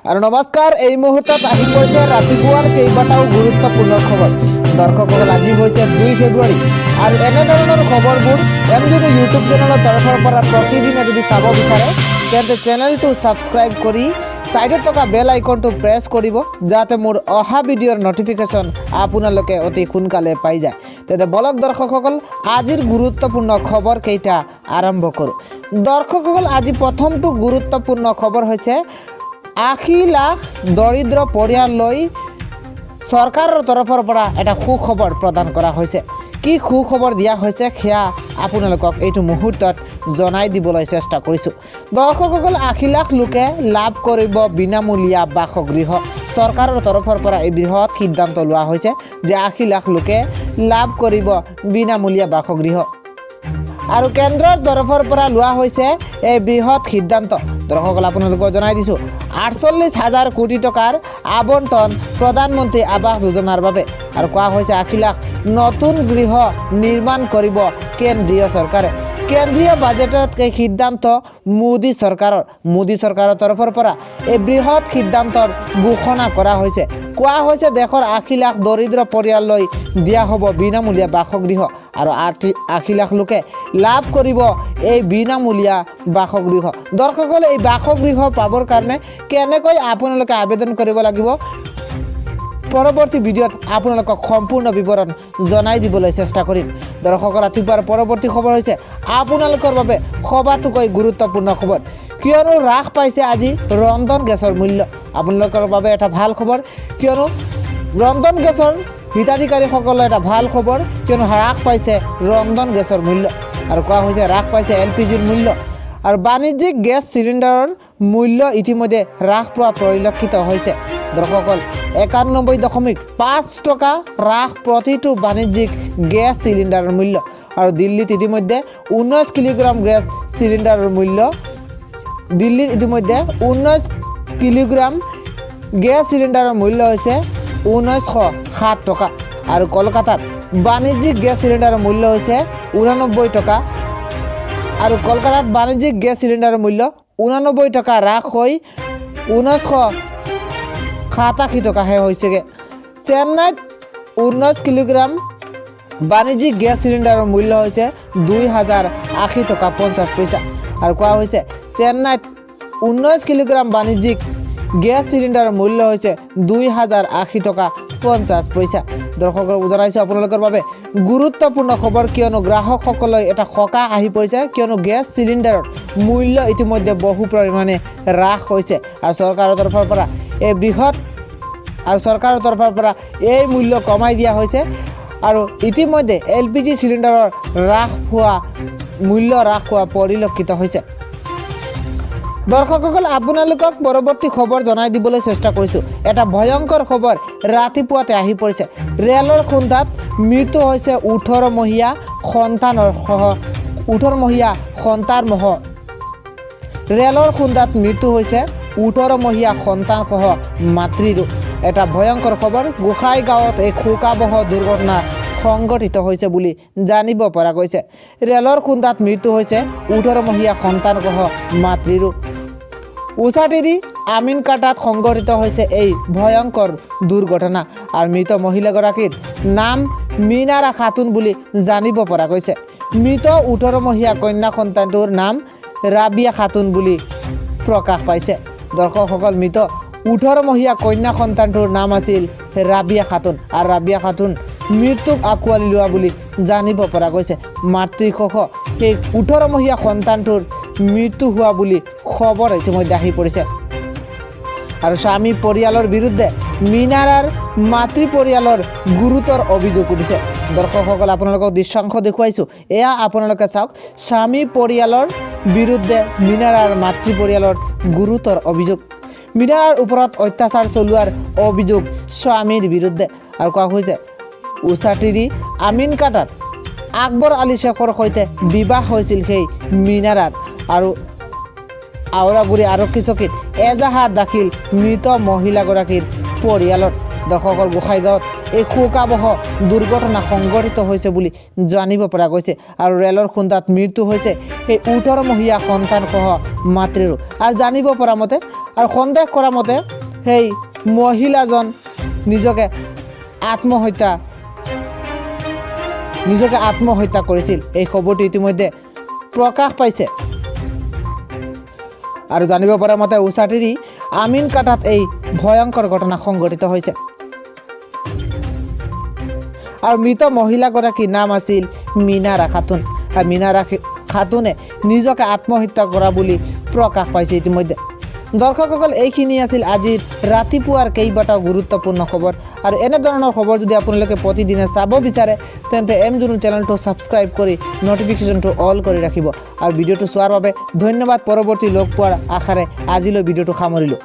আৰু নমস্কাৰ, এই মুহূৰ্তত আহি পৰিছে ৰাতিপুৱাৰ কেইবাটাও গুৰুত্বপূৰ্ণ খবৰ। দৰ্শকসকল, আজি হৈছে 2 ফেব্ৰুৱাৰী আৰু এনেধৰণৰ খবৰবোৰ এম জি ইউটিউব চেনেলৰ তৰফৰ পৰা প্ৰতিদিনে যদি চাব বিচাৰে, তেন্তে চেনেলটো ছাবস্ক্ৰাইব কৰি ছাইডত থকা বেল আইকনটো প্ৰেছ কৰিব, যাতে মোৰ অহা ভিডিঅ'ৰ নটিফিকেশ্যন আপোনালোকে অতি সোনকালে পাই যায়। তেন্তে বলক দৰ্শকসকল, আজিৰ গুৰুত্বপূৰ্ণ খবৰ কেইটা আৰম্ভ কৰোঁ। দৰ্শকসকল, আজি প্ৰথমটো গুৰুত্বপূৰ্ণ খবৰ হৈছে 80 লাখ দৰিদ্ৰ পৰিয়াললৈ চৰকাৰৰ তৰফৰ পৰা এটা সুখবৰ প্ৰদান কৰা হৈছে। কি সুখবৰ দিয়া হৈছে, সেয়া আপোনালোকক এইটো মুহূৰ্তত জনাই দিবলৈ চেষ্টা কৰিছোঁ। দৰ্শকসকল, 80 লাখ লোকে লাভ কৰিব বিনামূলীয়া বাসগৃহ। চৰকাৰৰ তৰফৰ পৰা এই বৃহৎ সিদ্ধান্ত লোৱা হৈছে যে 80 লাখ লোকে লাভ কৰিব বিনামূলীয়া বাসগৃহ আৰু কেন্দ্ৰৰ তৰফৰ পৰা লোৱা হৈছে এই বৃহৎ সিদ্ধান্ত। দৰ্শকসকল, আপোনালোকক জনাই দিছোঁ, 48 হাজাৰ কোটি টকাৰ আবণ্টন প্ৰধানমন্ত্ৰী আৱাস যোজনাৰ বাবে। আৰু কোৱা হৈছে, 80 লাখ নতুন গৃহ নিৰ্মাণ কৰিব কেন্দ্ৰীয় চৰকাৰে। কেন্দ্ৰীয় বাজেটত এই সিদ্ধান্ত মোদী চৰকাৰৰ। মোদী চৰকাৰৰ তৰফৰ পৰা এই বৃহৎ সিদ্ধান্তৰ ঘোষণা কৰা হৈছে। কোৱা হৈছে, দেশৰ 80 লাখ দৰিদ্ৰ পৰিয়াললৈ দিয়া হ'ব বিনামূলীয়া বাসগৃহ আৰু 80 লাখ লোকে লাভ কৰিব এই বিনামূলীয়া বাসগৃহ। দৰ্শকসকলে, এই বাসগৃহ পাবৰ কাৰণে কেনেকৈ আপোনালোকে আবেদন কৰিব লাগিব, পৰৱৰ্তী ভিডিঅ'ত আপোনালোকক সম্পূৰ্ণ বিৱৰণ জনাই দিবলৈ চেষ্টা কৰিম। দৰ্শকৰ, ৰাতিপুৱাৰ পৰৱৰ্তী খবৰ হৈছে আপোনালোকৰ বাবে সবাতোকৈ গুৰুত্বপূৰ্ণ খবৰ, কিয়নো হ্ৰাস পাইছে আজি ৰন্ধন গেছৰ মূল্য। আপোনালোকৰ বাবে এটা ভাল খবৰ, কিয়নো ৰন্ধন গেছৰ হিতাধিকাৰীসকলৰ এটা ভাল খবৰ, কিয়নো হ্ৰাস পাইছে ৰন্ধন গেছৰ মূল্য। আৰু কোৱা হৈছে, হ্ৰাস পাইছে এলপিজিৰ মূল্য আৰু বাণিজ্যিক গেছ চিলিণ্ডাৰৰ মূল্য ইতিমধ্যে হ্ৰাস পোৱা পৰিলক্ষিত হৈছে। দৰ্শকসকল, 91.5 টকা হ্ৰাস প্ৰতিটো বাণিজ্যিক গেছ চিলিণ্ডাৰৰ মূল্য। আৰু দিল্লীত ইতিমধ্যে 19 কিলোগ্ৰাম গেছ চিলিণ্ডাৰৰ মূল্য, দিল্লীত ইতিমধ্যে 19 কিলোগ্ৰাম গেছ চিলিণ্ডাৰৰ মূল্য হৈছে 1907 টকা। আৰু কলকাতাত বাণিজ্যিক গেছ চিলিণ্ডাৰৰ মূল্য হৈছে 89 টকা। আৰু কলকাতাত বাণিজ্যিক গেছ চিলিণ্ডাৰৰ মূল্য 89 টকা হ্ৰাস হৈ 1987 টকাহে হৈছেগৈ। চেন্নাইত 19 কিলোগ্ৰাম বাণিজ্যিক গেছ চিলিণ্ডাৰৰ মূল্য হৈছে 2080 টকা 50 পইচা। আৰু কোৱা হৈছে, চেন্নাইত 19 কিলোগ্ৰাম বাণিজ্যিক গেছ চিলিণ্ডাৰৰ মূল্য হৈছে 2080 টকা 50 পইচা। দৰ্শকক জনাইছোঁ আপোনালোকৰ বাবে গুৰুত্বপূৰ্ণ খবৰ, কিয়নো গ্ৰাহকসকলৈ এটা সকাহ আহি পৰিছে, কিয়নো গেছ চিলিণ্ডাৰৰ মূল্য ইতিমধ্যে বহু পৰিমাণে হ্ৰাস হৈছে আৰু চৰকাৰৰ তৰফৰ পৰা এই বৃহৎ আৰু চৰকাৰৰ তৰফৰ পৰা এই মূল্য কমাই দিয়া হৈছে। আৰু ইতিমধ্যে এলপিজি চিলিণ্ডাৰৰ হ্ৰাস হোৱা মূল্য হ্ৰাস হোৱা পৰিলক্ষিত হৈছে। দৰ্শকসকল, আপোনালোকক পৰৱৰ্তী খবৰ জনাই দিবলৈ চেষ্টা কৰিছোঁ। এটা ভয়ংকৰ খবৰ ৰাতিপুৱাতে আহি পৰিছে। ৰেলৰ খুন্দাত মৃত্যু হৈছে 18 মহীয়া সন্তানৰ সহ, 18 মহীয়া সন্তানসহ। ৰেলৰ খুন্দাত মৃত্যু হৈছে 18 মহীয়া সন্তানসহ মাতৃৰো। এটা ভয়ংকৰ খবৰ। গোসাইগাঁৱত এই শোকাৱহ দুৰ্ঘটনা সংঘটিত হৈছে বুলি জানিব পৰা গৈছে। ৰেলৰ খুন্দাত মৃত্যু হৈছে 18 মহীয়া সন্তানসহ মাতৃৰো। উচাটিৰি আমিনকাটাত সংঘটিত হৈছে এই ভয়ংকৰ দুৰ্ঘটনা আৰু মৃত মহিলাগৰাকীৰ নাম মিনাৰা খাতুন বুলি জানিব পৰা গৈছে। মৃত 18 মহীয়া কন্যা সন্তানটোৰ নাম ৰাবিয়া খাতুন বুলি প্ৰকাশ পাইছে। দৰ্শকসকল, মৃত 18 মহীয়া কন্যা সন্তানটোৰ নাম আছিল ৰাবিয়া খাতুন আৰু ৰাবিয়া খাতুন মৃত্যুক আঁকোৱালি লোৱা বুলি জানিব পৰা গৈছে। মাতৃসহ সেই 18 মহীয়া সন্তানটোৰ মৃত্যু হোৱা বুলি খবৰ ইতিমধ্যে আহি পৰিছে। আৰু স্বামী পৰিয়ালৰ বিৰুদ্ধে মিনাৰাৰ মাতৃ পৰিয়ালৰ গুৰুতৰ অভিযোগ উঠিছে। দৰ্শকসকল, আপোনালোকক দৃশ্যাংশ দেখুৱাইছোঁ, এয়া আপোনালোকে চাওক। স্বামী পৰিয়ালৰ বিৰুদ্ধে মিনাৰাৰ মাতৃ পৰিয়ালৰ গুৰুতৰ অভিযোগ। মিনাৰাৰ ওপৰত অত্যাচাৰ চলোৱাৰ অভিযোগ স্বামীৰ বিৰুদ্ধে। আৰু কোৱা হৈছে, উচাটিৰি আমিনকাটাত আকবৰ আলী শ্বেখৰ সৈতে বিবাহ হৈছিল সেই মিনাৰাৰ। আৰু আওৰাগুৰি আৰক্ষী চকীত এজাহাৰ দাখিল মৃত মহিলাগৰাকীৰ পৰিয়ালত। দৰ্শকৰ, গোসাইগাঁৱত এই শোকাৱহ দুৰ্ঘটনা সংঘটিত হৈছে বুলি জানিব পৰা গৈছে আৰু ৰেলৰ খুন্দাত মৃত্যু হৈছে সেই 18 মহীয়া সন্তানসহ মাতৃৰো। আৰু জানিব পৰা মতে আৰু সন্দেহ কৰা মতে সেই মহিলাজন নিজকে আত্মহত্যা কৰিছিল। এই খবৰটো ইতিমধ্যে প্ৰকাশ পাইছে। আৰু জানিব পৰা মতে উচাটিৰি আমিনকাটাত এই ভয়ংকৰ ঘটনা সংঘটিত হৈছে। আৰু মৃত মহিলাগৰাকীৰ নাম আছিল মিনাৰা খাতুন। আৰু মিনাৰা খাতুনে নিজকে আত্মহত্যা কৰা বুলি প্ৰকাশ পাইছে ইতিমধ্যে। দৰ্শকসকল, এইখিনি আছিল আজিৰ ৰাতিপুৱাৰ কেইবাটাও গুৰুত্বপূৰ্ণ খবৰ। আৰু এনেধৰণৰ খবৰ যদি আপোনালোকে প্ৰতিদিনে চাব বিচাৰে, তেন্তে এম জুনু চেনেলটো ছাবস্ক্ৰাইব কৰি ন'টিফিকেশ্যনটো অল কৰি ৰাখিব। আৰু ভিডিঅ'টো চোৱাৰ বাবে ধন্যবাদ। পৰৱৰ্তী লগ পোৱাৰ আশাৰে আজিলৈ ভিডিঅ'টো সামৰিলোঁ।